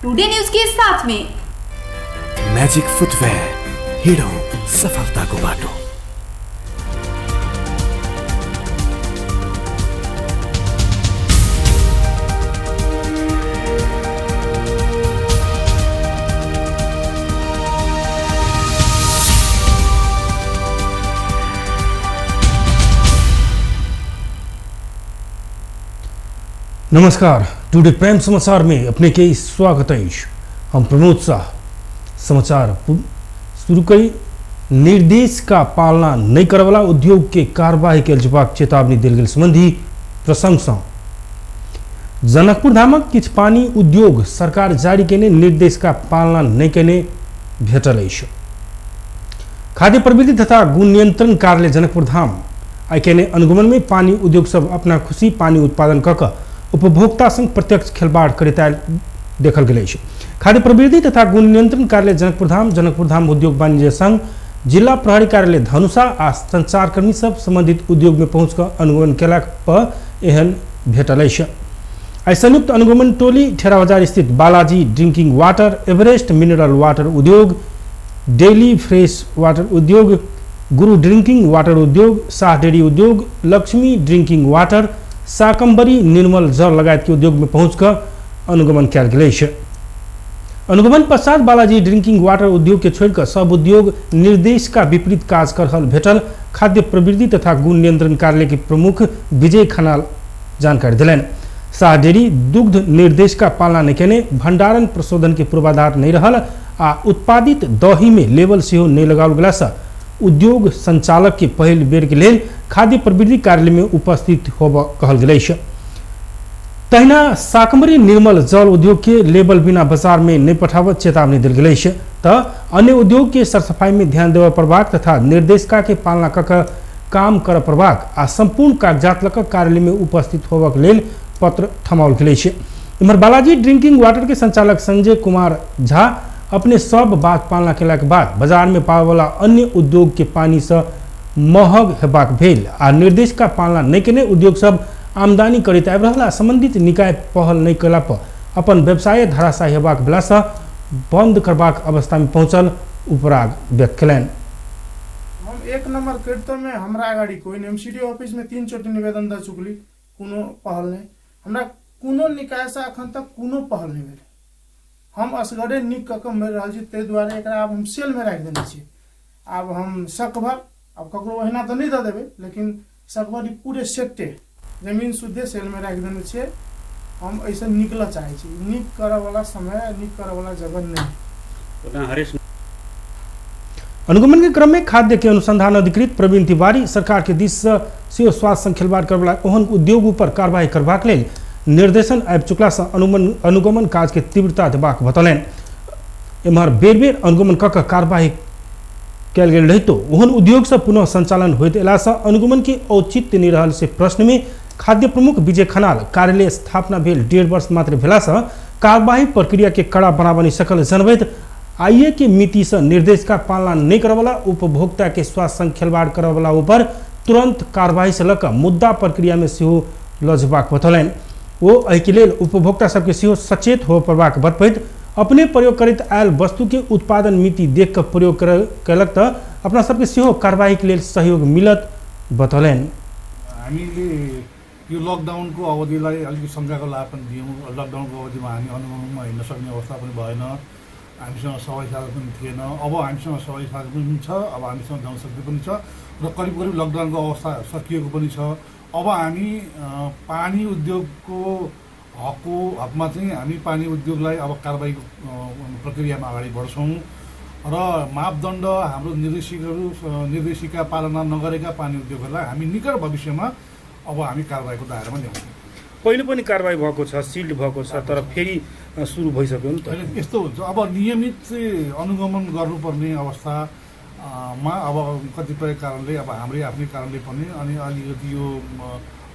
Today news के साथ में मैजिक फुटवेयर, हिडो सफलता को बाटो। नमस्कार, टुडे प्राइम समाचार में अपने के स्वागत है। हम प्रमोद शाह समाचार शुरू करी। निर्देश का पालना नहीं करे वाला उद्योग के कार्यवाही के जवाब चेतावनी दिल गेल संबंधी प्रशंसा। जनकपुर धामक किछ पानी उद्योग सरकार जारी केने निर्देश का पालना नहीं केने भेटल अछि। खाद्य प्रविधि तथा गुण नियंत्रण कार्यालय जनकपुर धाम आई केने अनुगमन में पानी उद्योग सब अपना खुशी पानी उत्पादन कऽ उपभोक्ता संग प्रत्यक्ष खेलबाड़ करैत आयल देखल गेल अछि। खाद्य प्रविधि तथा गुण नियंत्रण कार्यालय जनकपुर धाम उद्योग वाणिज्य संघ, जिला प्रहरी कार्यालय धनुषा आ संचारकर्मी सब संबंधित उद्योग में पहुंच कर अनुगमन केला पर एहन भेटल अछि। आई संयुक्त अनुगमन टोली ठेरा बाजार स्थित Balaji drinking water, Everest mineral water उद्योग, डेली फ्रेश वाटर उद्योग, गुरु ड्रिंकिंग वाटर उद्योग, शाह डेयरी उद्योग, लक्ष्मी ड्रिंकिंग वाटर, शाकंबरी निर्मल जल लगायत के उद्योग में पहुंचकर अनुगमन किया गया। अनुगमन पश्चात बालाजी ड्रिंकिंग वाटर उद्योग के छोड़कर सब उद्योग निर्देश का विपरीत काज कर रहल भेटल खाद्य प्रविधि तथा गुण नियंत्रण कार्यालय के प्रमुख विजय खनाल जानकारी दिलन। शाह डेयरी दुग्ध निर्देश का पालना नहीं केने, भंडारण प्रशोधन के पूर्वाधार नहीं रहल आ उत्पादित दही में लेबल सेहो नहीं लगाओल गेला से उद्योग संचालक के पहल बेर के लेल खाद्य प्रविधि कार्यालय में उपस्थित होब कहल गेल अछि। तहिना शाकंबरी निर्मल जल उद्योग के लेबल बिना बाजार में नहीं पठाबत चेतावनी दिल गेल अछि। तऽ अन्य उद्योग के सरसफाई में ध्यान देवा पड़बाक तथा निर्देशिका के पालना कऽ काम कर पड़बाक आ संपूर्ण कागजात लऽ कार्यालय में उपस्थित होबक लेल पत्र थमाओल गेल अछि। इम्हर बालाजी ड्रिंकिंग वाटर के संचालक संजय कुमार झा अपने सब बात पालना केला के बाद बाजार में पावे वाला अन्य उद्योग के पानी से महग हेबाक भेल आ निर्देश का पालना नहीं केने उद्योग सब आमदनी करैत आबि रहल आ संबंधित निकाय पहल नहीं कला पर अपन व्यवसाय धराशायी हेबाक भेला से बंद करबाक अवस्था में पहुंचल उपराग व्यक्त कयलनि। हम 1 नंबर करितो में हमरा अगाडि कोई एमसीडी ऑफिस में 3 चोटी निवेदन द चुकली, कोनो पहल नहीं। हमरा कोनो निकाय से अखन तक कोनो पहल नहीं भेल। हम असगरे निक कऽ मेर रहल छी, ताहि दुआरे एकरा आब हम सेल में राखि देने छी। आब हम सकभर अब ककरो ओहिना तो नहीं दे देबै, लेकिन सकभर ई पूरे सेटे जमीन सुद्धे सेल में राखि देने छियै। हम ऐसे निकल चाहे छी, निक करऽ वाला समय, निक करऽ वाला जगह नहीं। अनुगमन के क्रम में खाद्य के अनुसंधान अधिकृत प्रवीण तिवारी सरकार के दिश से स्वास्थ्य संग खेलबाड़ करवला ओहन उद्योग पर कार्रवाई करबाक लेल निर्देशन आबि चुकला से अनुगमन काज के तीव्रता देबाक बतौलनि। एम्हर बेर बेर अनुगमन कऽ कार्रवाई कयल गेल रहितो ओहन उद्योग से पुनः संचालन होइत अयला से अनुगमन के औचित्य नहीं रहल से प्रश्न में खाद्य प्रमुख विजय खनाल कार्यालय स्थापना भेल 1.5 वर्ष मात्र भेला से कार्यवाही प्रक्रिया के कड़ा बनाबऽ नहीं सकल जनबैत आइए के मिति से निर्देश का पालना नहीं करे वाला उपभोक्ता के स्वास्थ्य संग खेलबाड़ करे वाला ऊपर तुरंत कार्रवाई से लऽ मुद्दा प्रक्रिया में सेहो लऽ जेबाक बतौलनि। वो एहि के लेल उपभोक्ता सबके सेहो सचेत हो पड़बाक बतबैत अपने प्रयोग करैत आयल वस्तु के उत्पादन मिति देख कर प्रयोग कयलक तऽ अपना सबके सेहो कार्रवाई के लेल सहयोग मिलत बतौलनि। हामीले यो लकडाउनको अवधिलाई अलिकति शङ्काको लाभ पनि दियौँ। लकडाउनको अवधिमा हामी अनुगमनमा हिँड्न सक्ने अवस्था पनि भएन, हामीसँग सवाई साधन पनि थिएन। अब हामीसँग सवाई साधन पनि छ, अब हामीसँग जनशक्ति पनि छ र करिब करिब लकडाउनको अवस्था सकिएको पनि छ। अब हामी पानी उद्योगको हकमा चाहिँ हामी पानी उद्योगलाई अब कारबाही प्रक्रियामा अगाडि बढ्छौँ र मापदण्ड हाम्रो निर्देशिका पालना नगरेका पानी उद्योगहरूलाई हामी निकट भविष्यमा अब हामी कारबाहीको दायरामा ल्याउँछौँ। पहिले पनि कारबाही भएको छ, सिल्ड भएको छ, तर फेरि सुरु भइसक्यो नि त। यस्तो हुन्छ, अब नियमित चाहिँ अनुगमन गर्नुपर्ने अवस्थामा अब कतिपय कारणले अब हाम्रै आफ्नै कारणले पनि अनि अलिकति यो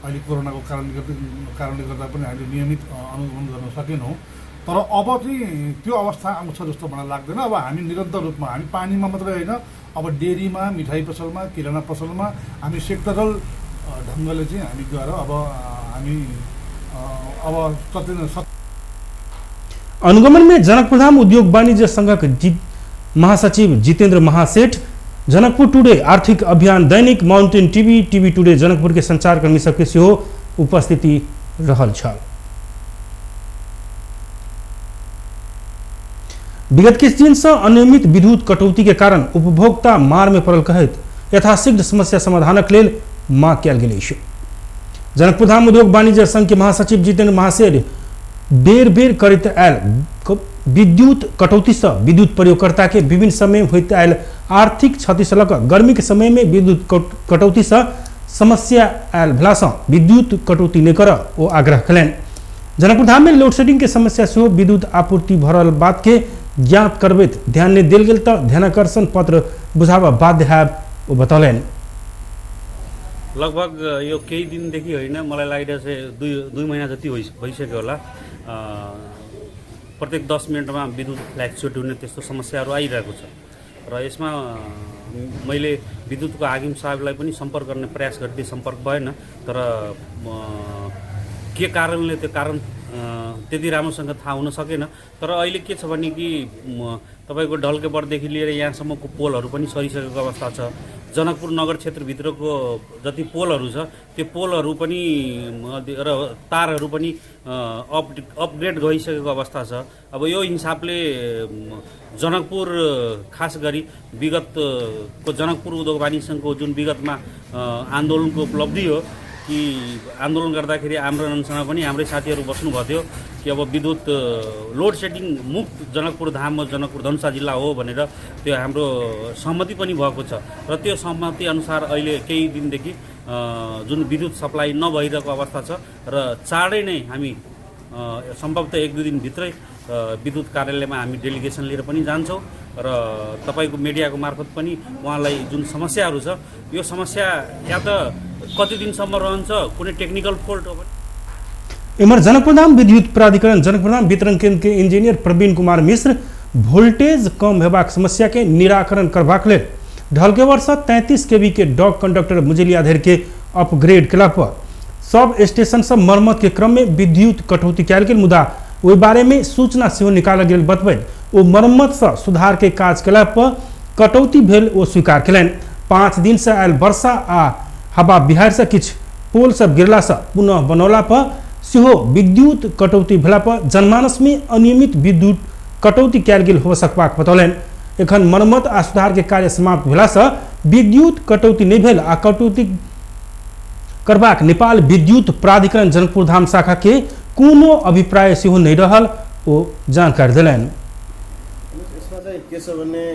अहिले कोरोनाको कारणले गर्दा पनि हामीले नियमित अनुगमन गर्न सकेनौँ। तर अब चाहिँ त्यो अवस्था आउँछ जस्तो मलाई लाग्दैन। अब हामी निरन्तर रूपमा हामी पानीमा मात्रै होइन, अब डेरीमा, मिठाई पसलमा, किराना पसलमा हामी सेक्टरल ढङ्गले चाहिँ हामी गएर अब हामी अब अनुगमन में जनकपुरधाम उद्योग वाणिज्य संघक महासचिव जितेंद्र महासेठ, जनकपुर टुडे आर्थिक अभियान दैनिक, mountain TV, TV today Janakpur के संचारकर्मी सबके सेहो उपस्थिति रहल छल। विगत किछु दिन से अनियमित विद्युत कटौती के कारण उपभोक्ता मार में पड़ल कहैत यथाशीघ्र समस्या समाधानक लेल मांग कयल गेल अछि। जनकपुरधाम उद्योग वाणिज्य संघ के महासचिव जितेंद्र महासेठ बेर बेर करैत आयल विद्युत कटौती से विद्युत प्रयोगकर्ता के विभिन्न समय में होइत आयल आर्थिक क्षति से लऽ गर्मी के समय में विद्युत कटौती से समस्या आयल भेला से विद्युत कटौती नहीं कर ओ आग्रह कयलनि। जनकपुरधाम में लोडशेडिंग के समस्या से विद्युत आपूर्ति भरल बात के ज्ञात करबैत ध्यान नहीं देल गेल तऽ ध्यानाकर्षण पत्र बुझाबा बाध्य हैब ओ बतौलनि। लगभग यो केही दिनदेखि होइन, मलाई लागिरहेछ दुई महिना जति भइसक्यो होला। प्रत्येक 10 मिनटमा विद्युत फ्ल्याक्चुएट हुने त्यस्तो समस्याहरू आइरहेको छ र यसमा मैले विद्युतको हाकिम साहबलाई पनि सम्पर्क गर्ने प्रयास गर्दै सम्पर्क भएन। तर के कारणले त्यो कारण त्यति राम्रोसँग थाहा हुन सकेन। तर अहिले के छ भने कि तपाईको ढल्केबरदेखि लिएर यहाँसम्मको पोलहरू पनि सरिसकेको अवस्था छ। जनकपुर नगर क्षेत्रभित्रको जति पोलहरू छ त्यो पोलहरू पनि र तारहरू पनि अपग्रेड गइसकेको अवस्था छ। अब यो हिसाबले जनकपुर खास गरी विगतको जनकपुर उद्योग वाणिज्य सङ्घको जुन विगतमा आन्दोलनको उपलब्धि हो कि आन्दोलन गर्दाखेरि आमरणसँग पनि हाम्रै साथीहरू बस्नुभएको थियो कि अब विद्युत लोड सेडिङ मुक्त जनकपुर धाम जनकपुर धनुषा जिल्ला हो भनेर त्यो हाम्रो सहमति पनि भएको छ र त्यो सहमति अनुसार अहिले केही दिनदेखि जुन विद्युत सप्लाई नभइरहेको अवस्था छ र चाँडै नै हामी सम्भवतः 1-2 दिनभित्रै विद्युत कार्यालयमा हामी डेलिगेसन लिएर पनि जान्छौँ र तपाईको मिडियाको मार्फत पनि उहाँलाई जुन समस्याहरू छ यो समस्या या त कति दिनसम्म रहन्छ, कुनै टेक्निकल फोल्ट हो भने। इमर जनकपुरधाम विद्युत प्राधिकरण जनकपुरधाम वितरण केंद्र के इंजीनियर प्रवीण कुमार मिश्र वोल्टेज कम हेबाक समस्या के निराकरण करबाक लेल ढलकेवर से 33 kV के डॉग कंडक्टर मुजलिया धरि के अपग्रेड कला पर सब स्टेशन से मरम्मत के क्रम में विद्युत कटौती कयल गेल, मुदा ओहि बारे में सूचना सेहो निकालल गेल बतबैत ओ मरम्मत से सुधार के काज कला पर कटौती भेल ओ स्वीकार कयलनि। 5 दिन से आयल वर्षा आ हवा बिहार से किछु पोल सब गिरला से पुनः बनौला पर सेहो विद्युत कटौती भेला पर जनमानस में अनियमित विद्युत कटौती कयल गेल हो सकबाक बतौलनि। एखन मरम्मत आ सुधार के कार्य समाप्त भेला से विद्युत कटौती नहीं भेल आ कटौती करबाक नेपाल विद्युत प्राधिकरण जनकपुरधाम शाखा के कोनो अभिप्राय सेहो नहीं रहल ओ जानकारी देलनि। यसमा चाहिँ के छ भने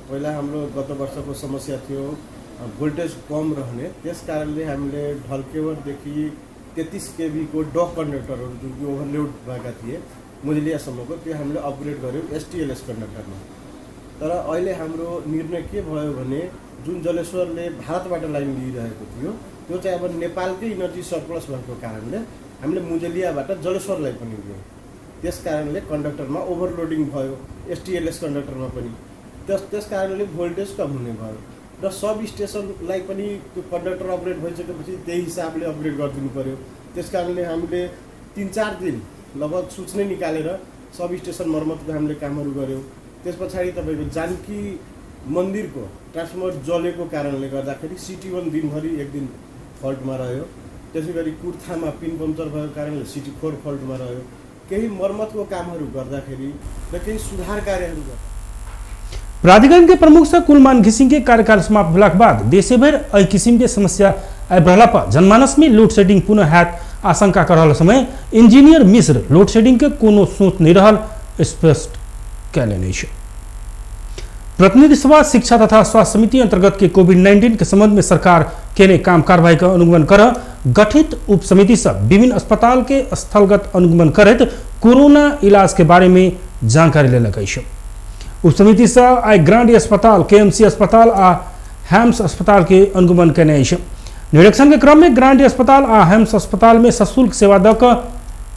पहिला हाम्रो गत वर्षको समस्या थियो भोल्टेज कम रहने, त्यस कारणले हामीले ढल्केवरदेखि 33 kV को डक कन्डक्टरहरू जुन कि ओभरलोड भएका थिए मुजलियासम्मको त्यो हामीले अपग्रेड गर्यौँ STLS कन्डक्टरमा। तर अहिले हाम्रो निर्णय के भयो भने जुन जलेश्वरले भारतबाट लाइन लिइरहेको थियो त्यो चाहिँ अब नेपालकै इनर्जी सरप्लस भएको कारणले हामीले मुजलियाबाट जलेश्वरलाई पनि दियौँ। त्यस कारणले कन्डक्टरमा ओभरलोडिङ भयो, STLS कन्डक्टरमा पनि त्यस कारणले भोल्टेज कम हुने भयो र सब स्टेसनलाई पनि त्यो कन्डक्टर अपग्रेड भइसकेपछि त्यही हिसाबले अपग्रेड गरिदिनु पर्यो। त्यस कारणले हामीले 3-4 दिन लगभग सूचना निकालेर सब स्टेसन मर्मतको हामीले कामहरू गऱ्यौँ। त्यस पछाडि तपाईँको जानकी मन्दिरको ट्रान्सफर्मर जलेको कारणले गर्दाखेरि CT1 दिनभरि 1 दिन फल्टमा रह्यो। त्यसै गरी कुर्थामा पिन पम्चर भएको कारणले CT4 फल्टमा रह्यो। केही मर्मतको कामहरू गर्दाखेरि र केही सुधार कार्यहरू गर्दा प्राधिकरण के प्रमुख से कुलमान घिसिंग के कार्यकाल समाप्त भेला के बाद देशभर एहि किसिम के समस्या आबि रहला पर जनमानस में लोड शेडिंग पुनः हैत आशंका कर रहल समय इंजीनियर मिश्र लोड शेडिंग के कोनो सोच नहीं रहल स्पष्ट कयलनि अछि। प्रतिनिधि सभा शिक्षा तथा स्वास्थ्य समिति अंतर्गत के कोविड-19 के संबंध में सरकार केने काम कार्रवाई का अनुगमन कर गठित उप समिति से विभिन्न अस्पताल के स्थलगत अनुगमन करत कोरोना इलाज के बारे में जानकारी लेलक अछि। उप समिति से आई ग्रांडी अस्पताल, KMC अस्पताल आ हेम्स अस्पताल के अनुगमन कयने अछि। निरीक्षण के क्रम में ग्रांडी अस्पताल आ हेम्स अस्पताल में सशुल्क सेवा द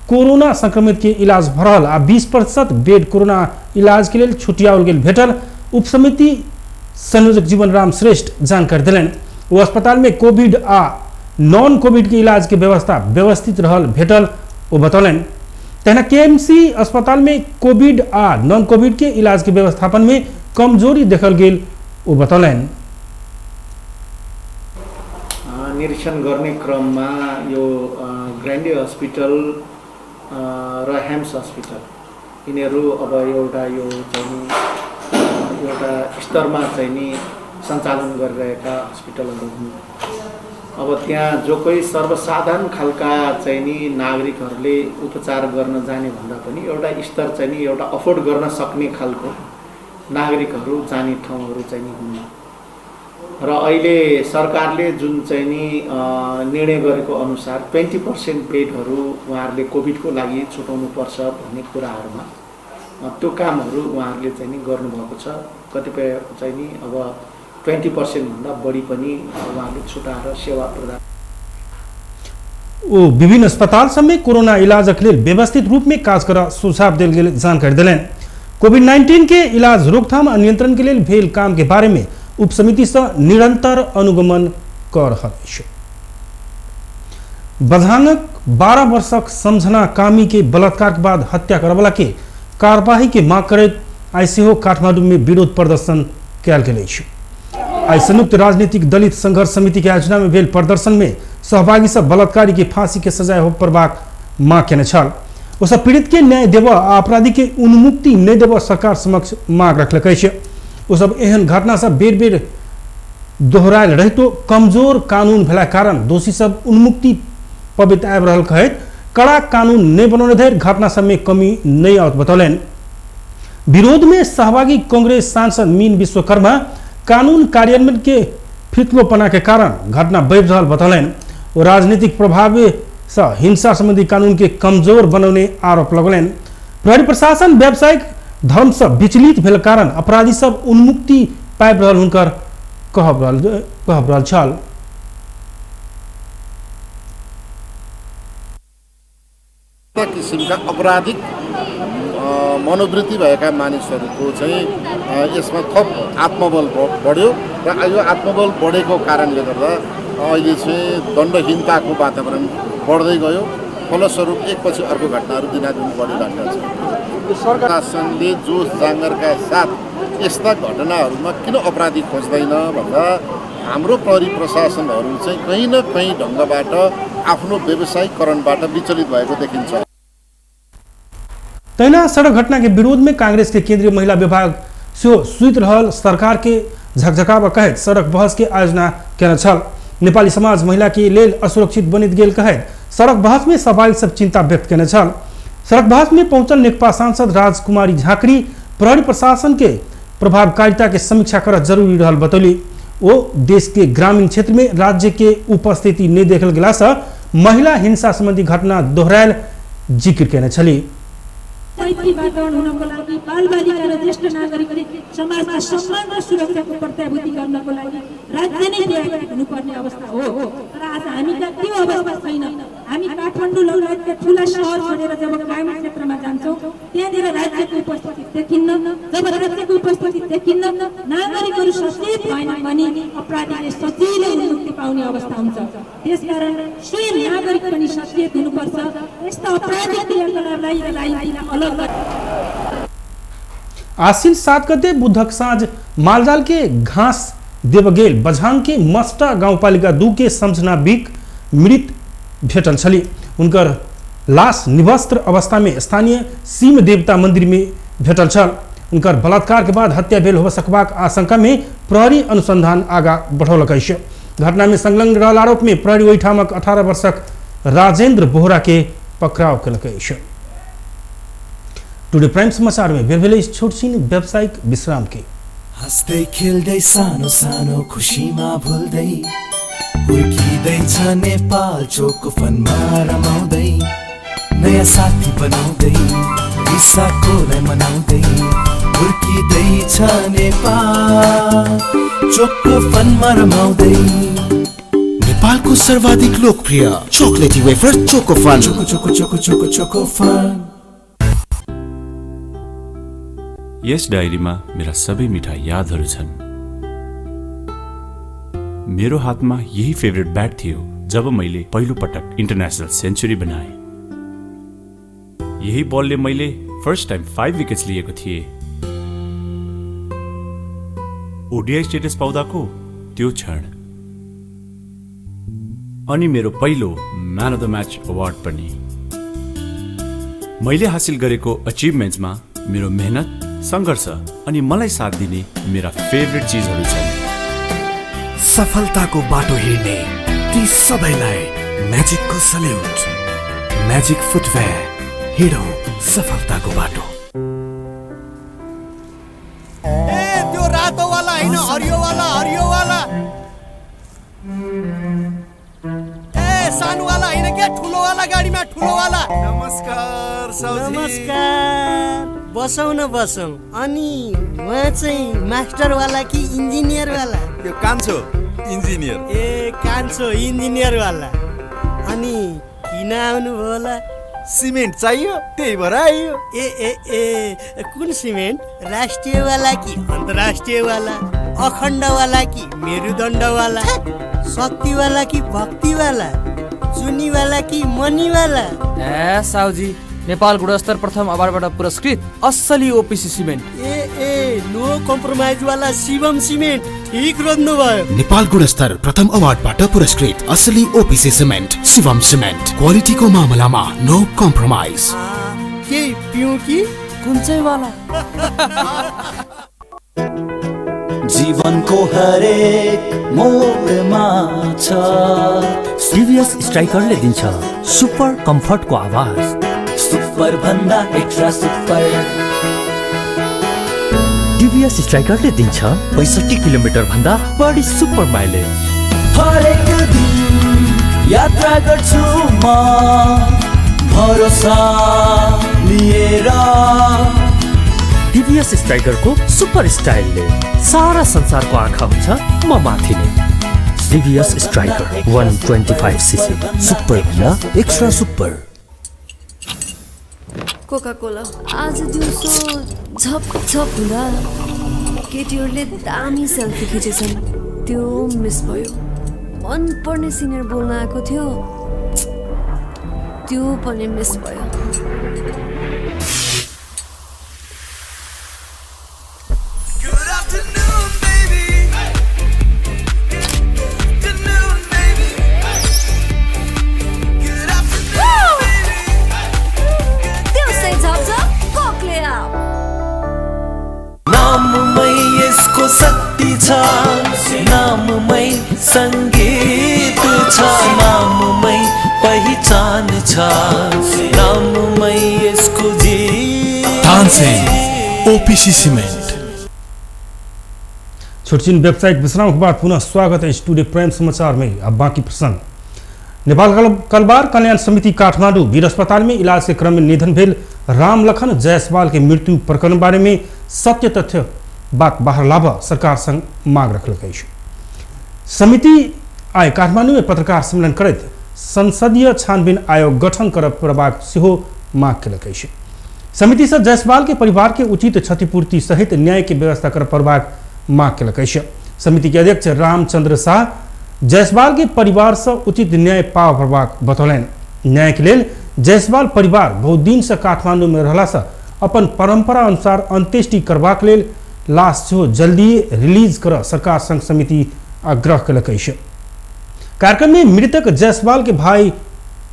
कोरोना संक्रमित के इलाज भ रहल आ 20% बेड कोरोना इलाज के लिए छुटियाओल गेल भेटल उप समिति संयोजक जीवन राम श्रेष्ठ जानकारी दिलनि। वो अस्पताल में कोविड आ नॉन कोविड के इलाज के व्यवस्था व्यवस्थित रहल भेटल ओ बतौलनि। तहना केएमसी अस्पताल में कोविड आ नॉन कोविड के इलाज के व्यवस्थापन में कमजोरी देखल गेल वो बतौलन। निरीक्षण गर्ने क्रममा यो ग्रान्डी हस्पिटल र हेम्स हस्पिटल यिनीहरू अब एउटा स्तरमा चाहिँ नि सञ्चालन गरिरहेका हस्पिटलहरू हुन्। अब त्यहाँ जो कोही सर्वसाधारण खालका चाहिँ नि नागरिकहरूले उपचार गर्न जाने भन्दा पनि एउटा स्तर चाहिँ नि एउटा अफोर्ड गर्न सक्ने खालको नागरिकहरू जाने ठाउँहरू चाहिँ नि हुन् र अहिले सरकारले जुन चाहिँ नि निर्णय गरेको अनुसार 20% बेडहरू उहाँहरूले कोभिडको लागि छुटाउनुपर्छ भन्ने कुराहरूमा त्यो कामहरू उहाँहरूले चाहिँ नि गर्नुभएको छ। कतिपय चाहिँ नि अब 20% भन्दा बढी पनि उहाँहरूले छुटाएर सेवा प्रदान विभिन्न अस्पताल सब में कोरोना इलाजक लेल व्यवस्थित रूप में काज कर सुझाव दिल गेल जानकारी दिलन। कोविड-19 के इलाज रोकथाम और नियंत्रण के लिए भेल काम के बारे में उपसमिति से निरंतर अनुगमन कर रहा है। बझांगक 12 वर्षक समझना कामी के बलात्कार के बाद हत्या करवला के कार्यवाही के मांग करत आई सेहो काठमांडू में विरोध प्रदर्शन कयल गेल अछि। आई संयुक्त राजनीतिक दलित संघर्ष समिति के आयोजना में भेल प्रदर्शन में सहभागी सब बलात्कारी के फांसी के सजाय हो परबाक मांग केने छल। ओ सब पीड़ित के न्याय देव आ अपराधी के उन्मुक्ति नहीं देव सरकार समक्ष मांग रखलक अछि। ओ सब एहन घटना सब बेर बेर दोहरायल रहितो कमजोर कानून भेला कारण दोषी सब उन्मुक्ति पबित आबि रहल कहैत कड़ा कानून नहीं बनौने धरि घटना सब में कमी नहीं आवत बतौलन। विरोध में सहभागी कांग्रेस सांसद मीन विश्वकर्मा कानून कार्यान्वयन के फितलोपना के कारण घटना बढ़ रहा बतौलन। वो राजनीतिक प्रभाव से हिंसा संबंधी कानून के कमजोर बनौने आरोप लगौलन। प्रहरी प्रशासन व्यावसायिक धर्म से विचलित भेल कारण अपराधी सब उन्मुक्ति पाबि रहल हुनकर कहब रहल छल। किसिमका अपराधिक मनोवृत्ति भएका मानिसहरूको चाहिँ यसमा थप आत्मबल बढ्यो र यो आत्मबल बढेको कारणले गर्दा अहिले चाहिँ दण्डहीनताको वातावरण बढ्दै गयो। फलस्वरूप एकपछि अर्को घटनाहरू दिनादिन बढिरहेका छन्। शासनले जोस जाँगरका साथ यस्ता घटनाहरूमा किन अपराधी खोज्दैन भन्दा हाम्रो प्रहरी प्रशासनहरू चाहिँ कहीँ न कहीँ ढङ्गबाट आफ्नो व्यवसायीकरणबाट विचलित भएको देखिन्छ। तैना सड़क घटना के विरोध में कांग्रेस के केंद्रीय महिला विभाग से सुत रहल सरकार के झकझकाव कहत सड़क बहस के आयोजना केने छल। नेपाली समाज महिला के लेल असुरक्षित बनित गेल कहत सड़क बहस में सवाल सब चिंता व्यक्त केने छल। सड़क बहस में पहुंचल नेकपा सांसद राजकुमारी झाँक्री प्रहरी प्रशासन के प्रभावकारिता के समीक्षा करत जरूरी रहल बतौली। वो देश के ग्रामीण क्षेत्र में राज्य के उपस्थिति नहीं देखल गेला से महिला हिंसा संबंधी घटना दोहरायल जिक्र केने छली। मैत्री वातावरण हुनको लागि बालबालिका र ज्येष्ठ नागरिकले समाजमा सम्मान र सुरक्षाको प्रत्याभूति गर्नको लागि राज्य नै तयार हुनुपर्ने अवस्था हो। तर आज हामीका त्यो अवस्था छैन। हामी काठमाडौँ लगायतका ठुला सहर छोडेर जब ग्रामीण क्षेत्रमा जान्छौँ त्यहाँनिर राज्यको उपस्थिति देखिन्न। जब राज्यको उपस्थिति देखिन्न नागरिकहरू सचेत भएन भने अपराधीले सजिलै मुक्ति पाउने अवस्था हुन्छ। त्यसकारण स्वयं नागरिक पनि सचेत हुनुपर्छ। यस्ता अपराधिक क्रियाकलापलाई अलग। आश्विन 7 गते बुधक साँझ मालजाल के घास देवगेल बझांग के मस्टा गाउँपालिका 2 के समझना बिक मृत भेटल छली। उनकर लाश निवस्त्र अवस्था में स्थानीय सीम देवता मंदिर में भेटल छल। उनकर बलात्कार के बाद हत्या भेल हो सकबाक आशंका में प्रहरी अनुसंधान आगा बढ़ौलक अछि। घटना में संलग्न रहल आरोप में प्रहरी ओहि ठामक 18 वर्षक राजेंद्र बोहरा के पकड़ाव केलक अछि। टुडे प्राइम समाचार में बेर भेलै छोट छिन व्यावसायिक विश्राम के। हँस्दै खेल्दै सानो सानो खुसीमा भुल्दै हुर्किँदैछ नेपाल चोको फनमा रमाउँदै नयाँ साथी बनाउँदै रिसाकोलाई मनाउँदै हुर्किँदैछ नेपाल चोको फनमा रमाउँदै। नेपालको सर्वाधिक लोकप्रिय chocolatey wafer choco fun. Choco choco choco choco choco fun. यस डायरीमा मेरा सबै मिठा यादहरू छन्। मेरो हातमा यही फेभरेट ब्याट थियो जब मैले पहिलो पटक इन्टरनेसनल सेन्चुरी बनाएँ। यही बलले मैले फर्स्ट टाइम 5 विकेट्स लिएको थिएँ। ओडिआई स्टेटस पाउँदाको त्यो क्षण अनि मेरो पहिलो man of the match award पनि। मैले हासिल गरेको अचिभमेन्ट्समा मेरो मेहनत, सङ्घर्ष अनि मलाई साथ दिने मेरा फेभरेट चिजहरू छन्। सफलताको बाटो हिँड्ने ती सबैलाई म्याजिकको सल्युट। म्याजिक फुटवेयर, हिँडौँ सफलताको बाटो। त्यो रातो वाला हैन, हरियो वाला, हरियो वाला। सानो वाला हैन क्या, ठुलो वाला गाडीमा ठुलो वाला। नमस्कार साउजी। नमस्कार। बसौँ न बसौँ। अनि उहाँ चाहिँ मास्टर वाला कि इन्जिनियर वाला? यो कान्छो इन्जिनियर। ए कान्छो इन्जिनियर वाला। अनि किन आउनु भयो होला? सिमेन्ट चाहियो, त्यही भएर आइयो। ए ए ए कुन सिमेन्ट? राष्ट्रिय वाला कि अन्तर्राष्ट्रिय वाला? अखण्ड वाला कि मेरुदण्ड वाला? शक्ति वाला कि भक्ति वाला? चुनी वाला कि मनी वाला? ए साउजी, नेपाल गुणस्तर प्रथम अवार्डबाट पुरस्कृत असली ओपिसी सिमेन्ट। ए नो कम्प्रोमाइज वाला शिवम सिमेन्ट। ठीक रोज्नु भयो। नेपाल गुणस्तर प्रथम अवार्डबाट पुरस्कृत असली ओपिसी सिमेन्ट शिवम सिमेन्ट। क्वालिटीको मामलामा नो कम्प्रोमाइज। के पिउ कि कुन चाहिँ वाला? जीवनको हरेक मोडमा छ सिभिएस स्ट्राइकरले दिन्छ सुपर कम्फर्टको आवाज। सुपर भन्दा एक्स्ट्रा सुपर। टिभीएस स्ट्राइकरले दिन्छ 65 किलोमिटर भन्दा बढी सुपर माइलेज। हरेक दिन यात्रा गर्छु म भरोसा लिएर। टिभीएस स्ट्राइकरको सुपर स्टाइलले सारा संसारको आँखा हुन्छ म माथि नै। टिभीएस स्ट्राइकर 125 सीसी सुपर भन्दा एक्स्ट्रा सुपर। Coca Cola. आज दिउँसो झप झप हुँदा केटीहरूले दामी सेल्फी खिचेछन्, त्यो मिस भयो। मनपर्ने सिङ्गर बोल्न आएको थियो, त्यो पनि मिस भयो। शक्ति छ नाममै, संगीत छ नाममै, पहिचान छ नाममै यसको जीत। Tansen OPC cement. छोटछिन व्यावसायिक विश्राम के बाद पुनः स्वागत है स्टूडियो प्राइम समाचार में। अब बाकी प्रसंग। नेपाल कलवार कल्याण समिति काठमाडौँ वीर अस्पताल में इलाज के क्रम में निधन भेल रामलखन जायसवाल के मृत्यु प्रकरण बारे में सत्य तथ्य बात बाहर लाभ सरकार संग मांग रखल। समिति आय काठमाडौँ में पत्रकार सम्मेलन करत संसदीय छानबीन आयोग गठन कर प्रभाग सेहो मांग कल। समिति से जायसवाल के परिवार के उचित क्षतिपूर्ति सहित न्याय की व्यवस्था कर प्रभाग मांग कल। समिति के अध्यक्ष रामचंद्र शाह जायसवाल के परिवार से उचित न्याय पाव प्रभाग बतौलन। न्याय के लिए जायसवाल परिवार बहुत दिन से काठमाडौँ में रहला से अपन परंपरा अनुसार अंत्येष्टि करबाक लेल लाश से जल्दी रिलीज कर सरकार संघ समिति आग्रह कल। कार्यक्रम में मृतक जायसवाल के भाई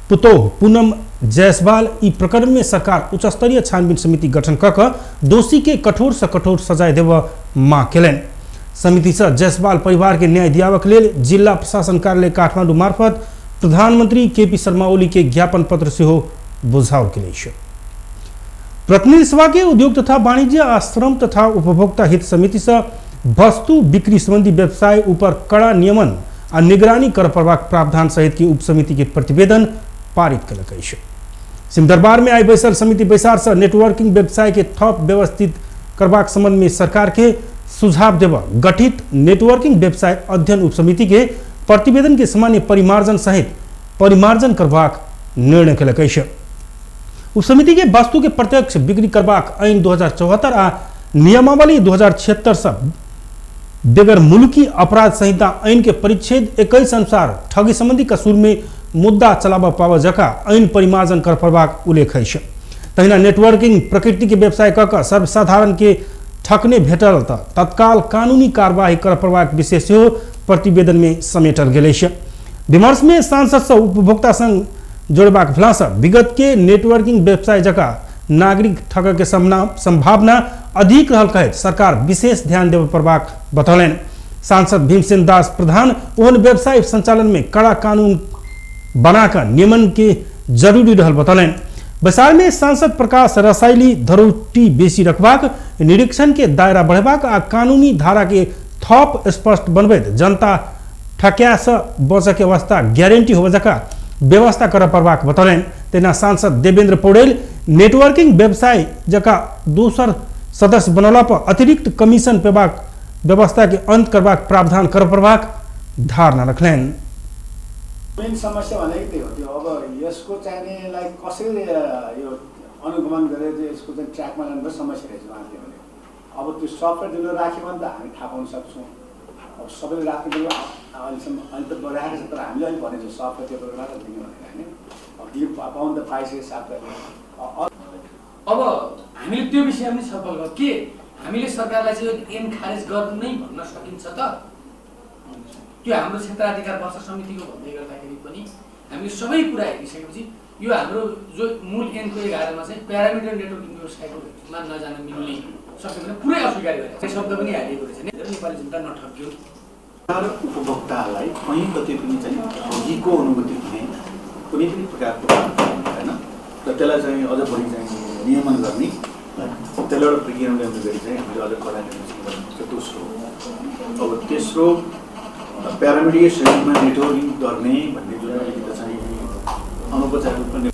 पुतोह पूनम जायसवाल ई प्रकरण में सरकार उच्च स्तरीय छानबीन समिति गठन कर दोषी के कठोर से कठोर सजाय देव मांग कलन। समिति से जायसवाल परिवार के न्याय दियावक लेल जिला प्रशासन कार्यालय काठमाडौँ मार्फत प्रधानमंत्री केपी शर्मा ओली के ज्ञापन पत्र से बुझाव के लिए। प्रतिनिधि सभा के उद्योग तथा वाणिज्य आश्रम तथा उपभोक्ता हित समिति से वस्तु बिक्री संबंधी व्यवसाय ऊपर कड़ा नियमन और निगरानी कर प्रभाग प्रावधान सहित की उप समिति के प्रतिवेदन पारित कल। सिमदरबार में आई बैसल समिति बैसार से नेटवर्किंग व्यवसाय के थप व्यवस्थित करबाक संबंध में सरकार के सुझाव देव गठित नेटवर्किंग व्यवसाय अध्ययन उप समिति के प्रतिवेदन के सामान्य परिमार्जन सहित परिमार्जन करबाक निर्णय कल। उप समिति के वस्तु के प्रत्यक्ष बिक्री करबाक ऐन 2074 आ नियमावली 2076 से बेगर मुल्की अपराध संहिता ऐन के परिच्छेद 21 अनुसार ठगी संबंधी कसूर में मुद्दा चलाब पाव जका ऐन परिमार्जन कर प्रभाग उल्लेख है। तहिना नेटवर्किंग प्रकृति के व्यवसाय कऽ सर्वसाधारण के ठकने भेटल तऽ तत्काल कानूनी कार्यवाही कर प्रभाग विषय सेहो प्रतिवेदन में समेटल गेल अछि। विमर्श में सांसद से उपभोक्ता संघ जोड़बाक भेलासँ विगत के नेटवर्किंग व्यवसाय जकाँ नागरिक ठग के संभावना अधिक रहल कहैत सरकार विशेष ध्यान देव प्रभाग बतौलनि। सांसद भीमसेन दास प्रधान ओहन व्यवसाय संचालन में कड़ा कानून बनाकर नियमन के जरूरी रहल बतौलनि। बैसार में सांसद प्रकाश रसाइली धरोटी बेसी रखबाक, निरीक्षण के दायरा बढ़ेबाक आ कानूनी धारा के थप स्पष्ट बनबैत जनता ठकिया से बचय के अवस्था गारंटी होबे जका व्यवस्था कर पड़बाक बतौलनि। तेना सांसद देवेंद्र पौडेल नेटवर्किंग व्यवसाय जका दोसर सदस्य बनौला पर अतिरिक्त कमीशन पेबाक व्यवस्था के अंत करबाक प्रावधान कर पड़बाक धारणा रखलनि। मेन समस्या भनेको त्यही हो। त्यो अब यसको चाहिनेलाई कसरी यो अनुगमन गरेर चाहिँ यसको चाहिँ ट्र्याकमा लानु समस्या रहेछ उहाँले भने। अब त्यो सफ्टवेयर दिनु राख्यो भने त हामी थाहा पाउन सक्छौँ। अब सबैले राख्नु पर्यो अहिलेसम्म अहिले त राखेको छ, तर हामीले अहिले भनेको छ सफ्टवेयर त्यो बेला मात्र दिनु भनेर होइन। अब दियो पाउनु त पाइसक्यो सफ्टवेयर। अब हामीले त्यो विषयमा पनि छलफल गर्यो के हामीले सरकारलाई चाहिँ ऐन खारेज गर्नु नै भन्न सकिन्छ त? त्यो हाम्रो क्षेत्राधिकार वर्ष समितिको भन्दै गर्दाखेरि पनि हामीले सबै कुरा हेरिसकेपछि यो हाम्रो जो मूल ऐनको 11 मा चाहिँ प्यारामिटर नेटवर्किङ व्यवसायकोमा नजान मिल्ने शब्द पनि पुरै अस्वीकार गरेको छ। शब्द पनि हालिएको रहेछ। नेपाली जनता नठग्यो र उपभोक्तालाई कहीँ कतै पनि चाहिँ ठगीको अनुभूति हुने कुनै पनि प्रकारको हैन र त्यसलाई चाहिँ अझ बढी चाहिँ नियमन गर्ने त्यसलाई एउटा प्रक्रिया ल्याउने गरी चाहिँ हामीले अझ कडा गर्नुपर्छ। दोस्रो अब तेस्रो प्यारामिडिएट सेगमेन्टमा नेटवर्किङ गर्ने भन्ने जुन अलिकति चाहिँ अनौपचारिक रूपमा।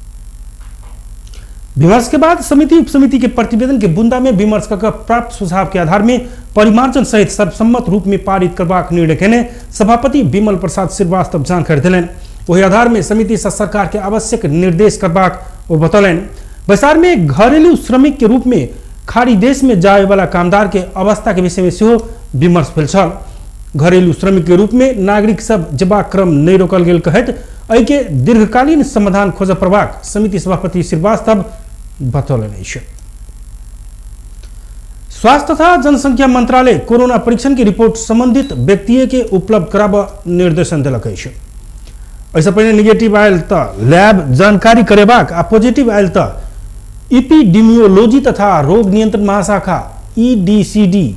विमर्श के बाद समिति उपसमिति के प्रतिवेदन के बुंदा में विमर्श कर प्राप्त सुझाव के आधार में परिमार्जन सहित सर्वसम्मत रूप में पारित करबाक निर्णय केने सभापति विमल प्रसाद श्रीवास्तव जानकारी दिलनि। वही आधार में समिति से सरकार के आवश्यक निर्देश करबाक वो बतौलनि। बैसार में घरेलू श्रमिक के रूप में खाड़ी देश में जाए वाला कामदार के अवस्था के विषय में सेहो विमर्श भेल छल। घरेलू श्रमिक के रूप में नागरिक सब जबाक क्रम नहीं रोकल गेल कहत एहि के दीर्घकालीन समाधान खोज प्रभाग समिति सभापति श्रीवास्तव बतौलनि। स्वास्थ्य तथा जनसंख्या मंत्रालय कोरोना परीक्षण की रिपोर्ट संबंधित व्यक्ति के उपलब्ध कराब निर्देशन दिलक अछि। ऐसा पहले निगेटिव आयल त लैब जानकारी करेबाक आ पॉजिटिव आयल त इपिडेमियोलॉजी तथा रोग नियंत्रण महाशाखा EDCD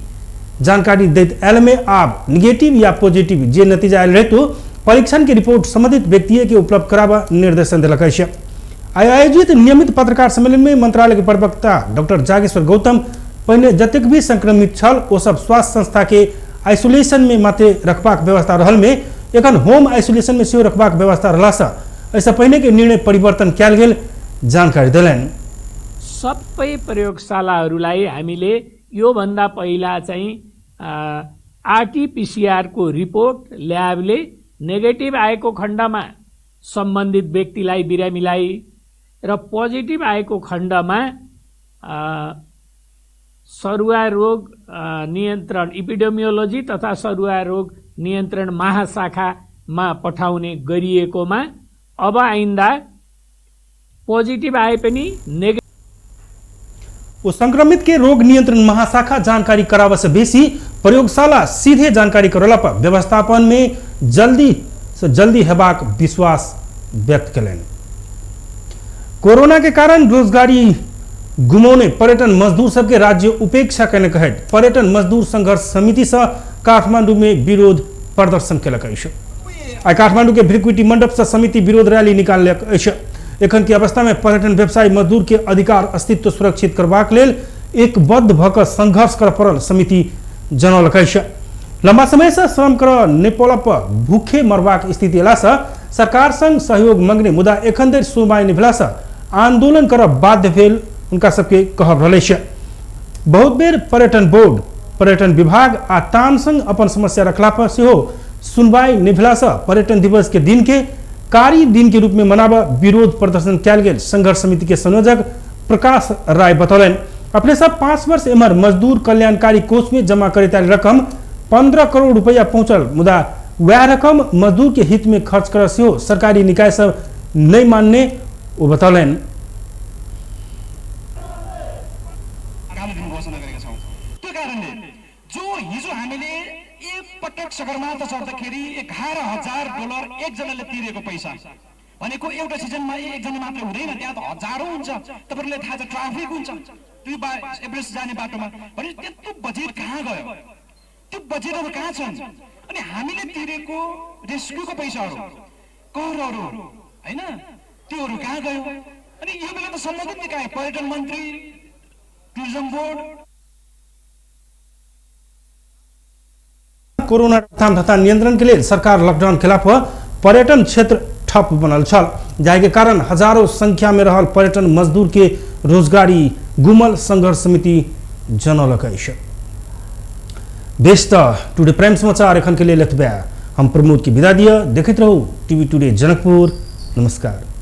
जानकारी दैत एल में आब निगेटिव या पॉजिटिव जे नतीजा आयल रहे तो परीक्षण की रिपोर्ट संबंधित व्यक्ति के उपलब्ध कराब निर्देशन दिलक अछि। आयोजित नियमित पत्रकार सम्मेलन में मंत्रालय के प्रवक्ता डॉक्टर जागेश्वर गौतम पहले जतेक भी संक्रमित छल ओ सब स्वास्थ्य संस्था के आइसोलेशन में मात्र रखबाक व्यवस्था रहल में एखन होम आइसोलेशन में सेहो रखबाक व्यवस्था रहलासँ ऐसा पहले के निर्णय परिवर्तन कयल गेल जानकारी दिलनि। सबै प्रयोगशालाहरूलाई हामीले यो भन्दा पहिला चाहिँ RT-PCR को रिपोर्ट ल्याबले नेगेटिभ आएको खण्डमा सम्बन्धित व्यक्तिलाई बिरामीलाई र पोजिटिभ आएको खण्डमा सरुवा रोग नियन्त्रण इपिडेमियोलॉजी तथा सरुवा रोग नियन्त्रण महाशाखामा पठाउने गरिएकोमा अब आइन्दा पोजिटिभ आए पनि नेगेटिभ उस संक्रमित के रोग नियंत्रण महाशाखा जानकारी करावे से बेसी प्रयोगशाला सीधे जानकारी करोला पर व्यवस्थापन में जल्दी से जल्दी हेबाक विश्वास व्यक्त करें। कोरोना के कारण रोजगारी गुमौने पर्यटन मजदूर सबके राज्य उपेक्षा करने कहत पर्यटन मजदूर संघर्ष समिति से काठमांडू में विरोध प्रदर्शन कलक। आई काठमांडू के भ्रिकुटी मंडप से समिति विरोध रैली निकालक। एखन की अवस्था में पर्यटन व्यवसायी मजदूर के अधिकार अस्तित्व सुरक्षित करबाक लेल एक बद्ध भक संघर्ष कर पड़ल समिति जनौलक। लंबा समय से श्रम कर नेपोला पर भूखे मरबाक स्थिति अयला से सरकार संग सहयोग मांगने मुदा एखन धरि सुनवाई नहीं भेला से आंदोलन करब बाध्य भेल उनका सबके कहब रहल अछि। बहुत बेर पर्यटन बोर्ड पर्यटन विभाग आ तान संग अपन समस्या रखला पर सेहो सुनवाई नहीं भेला से पर्यटन दिवस के दिन के कार्य दिन के रूप में मनावा विरोध प्रदर्शन कयल गेल संघर्ष समिति के संयोजक प्रकाश राय बतौलन। अपने सब 5 वर्ष एमहर मजदूर कल्याणकारी कोष में जमा करे रकम 15 करोड़ रुपया पहुंचल मुदा वह रकम मजदूर के हित में खर्च कर से सरकारी निकाय सब नहीं मानने वो बतौलन। थाल्ने दिन घोषणा गरेका छौँ। त्यो कारणले जो हिजो हामीले एक पटक सगरमाथा चढ्दाखेरि $11,000 एकजनाले तिरेको पैसा भनेको एउटा सिजनमा एकजना मात्र हुँदैन, त्यहाँ त हजारौँ हुन्छ। तपाईँहरूलाई थाहा छ ट्राफिक हुन्छ त्यो एभरेस्ट जाने बाटोमा, भने त्यत्रो बजेट कहाँ गयो? त्यो बजेटहरू कहाँ छन्? अनि हामीले तिरेको रेस्क्युको पैसाहरू, करहरू होइन, त्योहरू कहाँ गयो? अनि यो बेला त सम्बन्धित निकाय, पर्यटन मन्त्री, टुरिज्म बोर्ड, कोरोना रोकथाम तथा नियंत्रण के लिए सरकार लॉकडाउन खिलाफ पर्यटन क्षेत्र ठप बनल छल, जाहि कारण हजारों संख्या में रहल पर्यटन मजदूर के रोजगारी गुमल संघर्ष समिति जनौलक अछि। बेस्ट टुडे प्राइम समाचार एखन के लिए लतबा हम प्रमोद की विदा दिया। देखते रहो टीवी टुडे जनकपुर। नमस्कार।